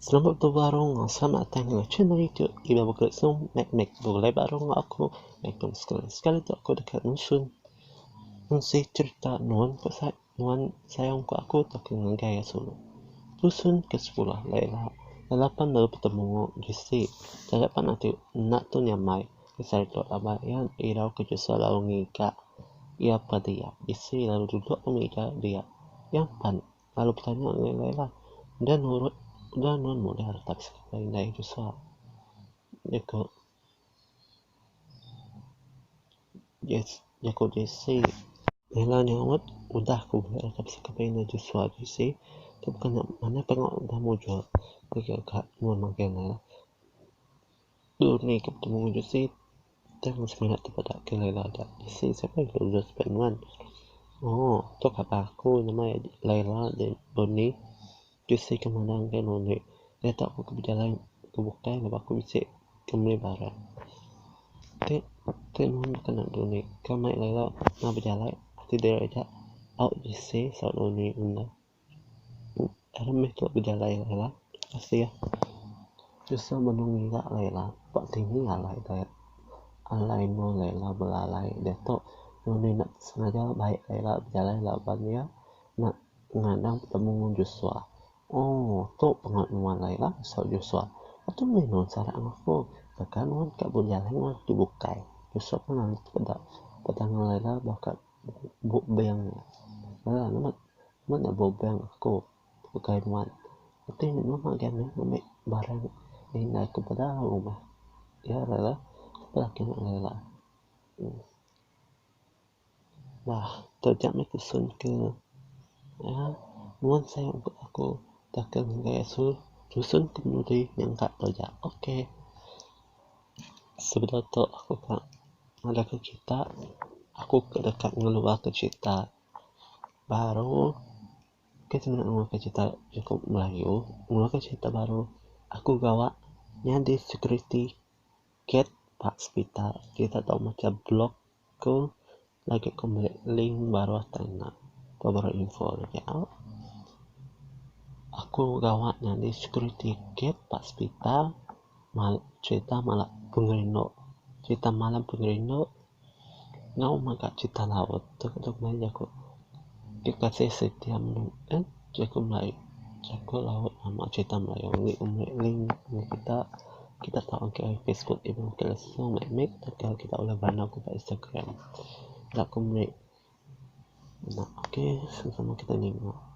Selamat betu baru enggau selamat datang ngagai channel YouTube Iba Bekulit Sung Mek Mek begulai baru enggau aku Malcolm Sekali. Sekali tu aku deka nusun nusui cherita nuan ku nuan sayang ku aku tauka ngagai iya sulu. Tusun ke sepuluh Laila Laila pan lalu betemu enggau Jesse. Taja pan ati enda tu nyamai pasal tu laban iya irau ke Jesse lalu ngiga iya padi. Jesse lalu duduk ba mija dia. Iya pan Lalu betanya ngagai Laila, Udah nurut udah nuan mudar reta pesaka indai Joshua? Jaku Jaku Jesse. Laila nyaut, Udah ku bulih reta pesaka indai Joshua Jesse. Tu bukan nya manah pengawa udah mujur digaga nuan ngagai Laila. Duni ke betemu enggau Jesse tang semina tepeda ke Laila aja. Jesse sapa indu udah sepiak nuan. Oh tu kaban aku nama iya Laila Duni. Jesse ke manah ngagai Duni. Diatu aku ke bejalai ke bukai laban aku bisi ke meli barang. Ti ti nuan baka ne Duni ke mai Laila enggau bejalai ati diri aja au Jesse saut Duni enda. Aram meh tu bejalai Laila kasih Joshua benung ngiga Laila ba dini alai deh alai endur Laila belalai diatu Roni enda sengaja bai Laila bejalai laban iya enda ngadang betemu ngan Joshua. Ooh tu pengawa nuan Laila saut Joshua. Atu meh nuan sarak enggau aku gaga nuan ka bejalai enggau ti bukai. Joshua pun lalu tepeda peda enggau Laila baka buk bank. Laila amat. Amat nya bau bank aku pegai nuan. Enti nuan ngagai meh ngambi barang indai ku peda rumah. Iya lela peda kenu lela. Bah taja meh tusun ke aaa nuan sayau aku tauka ngagai asul tusun ke penudi nyangka taja ok. Sebedau tu aku ka ngagai ke kita aku ke deka ngeluar ke cerita. Baru ke semina ngeluarka cerita jaku Melayu ngeluarka cerita baru aku gawa nyadi security guard ba sepital kita tau macha blog ku lagi ku meri link baruh tina baruh info lagi au. Aku gawa nyadi security guard ba sepital cerita pengerindu cerita malam pengerindu. Enggau mega cerita laut tu meh jaku dikasih setia menu eh jaku melayu jaku laut nama cerita melayu ngi link kita kita tau ngagai facebook ibu tauka kita ulih berandau ku ba instagram enda ku meri ok sama sama kita ninga.